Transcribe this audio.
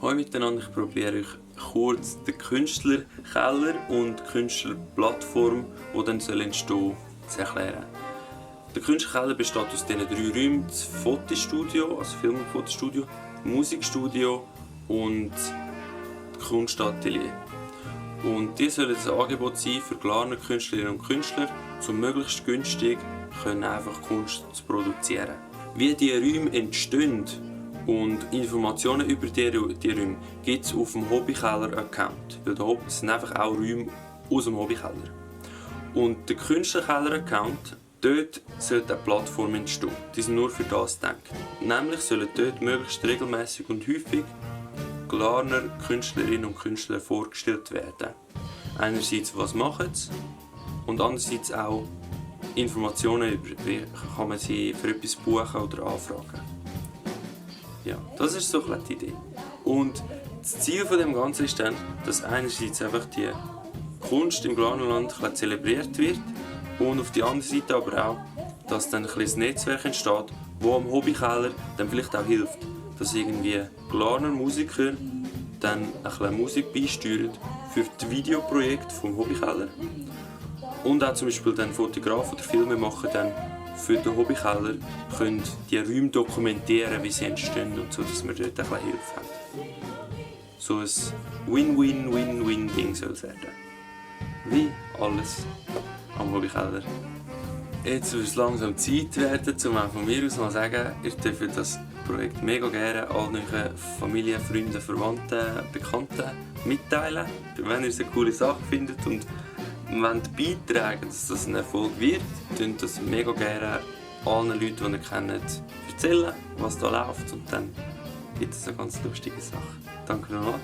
Hallo miteinander, ich probiere euch kurz den Künstlerkeller und die Künstlerplattform, die dann entstehen soll, zu erklären. Der Künstlerkeller besteht aus diesen 3 Räumen: das Fotostudio, also Film- und Fotostudio, das Musikstudio und das Kunstatelier. Und die sollen ein Angebot sein für Glarner Künstlerinnen und Künstler, um möglichst günstig einfach Kunst zu produzieren. Wie diese Räume entstehen und Informationen über diese Räume gibt es auf dem Hobbykeller-Account. Weil es sind einfach auch Räume aus dem Hobbykeller. Und der Künstlerkeller-Account, dort sollte eine Plattform entstehen. Die sind nur für das gedacht. Nämlich sollen dort möglichst regelmäßig und häufig Glarner Künstlerinnen und Künstler vorgestellt werden. Einerseits, was machen sie, und andererseits auch Informationen über, wie kann man sie für etwas buchen oder anfragen. Ja, das ist so die Idee. Und das Ziel von dem Ganzen ist dann, dass einerseits einfach die Kunst im Glarnerland zelebriert wird und auf der anderen Seite aber auch, dass dann ein Netzwerk entsteht, das am Hobbykeller dann vielleicht auch hilft, dass irgendwie Glarner Musiker dann ein bisschen Musik beisteuern für die Videoprojekte vom Hobbykeller und auch zum Beispiel dann Fotografen oder Filmemacher dann für den Hobbykeller können die Räume dokumentieren, wie sie entstehen und so, dass wir dort ein bisschen Hilfe haben. So ein Win-Win-Win-Win-Ding soll es werden. Wie alles am Hobbykeller. Jetzt wird es langsam Zeit werden, um auch von mir aus mal sagen, ich dürfe das Projekt mega gerne allen euren Familien, Freunden, Verwandten, Bekannten mitteilen, wenn ihr es eine coole Sache findet und wollt beitragen, dass das ein Erfolg wird, könnt das mega gerne allen Leuten, die ihr kennt, erzählen, was da läuft, und dann gibt es eine ganz lustige Sache. Danke nochmal.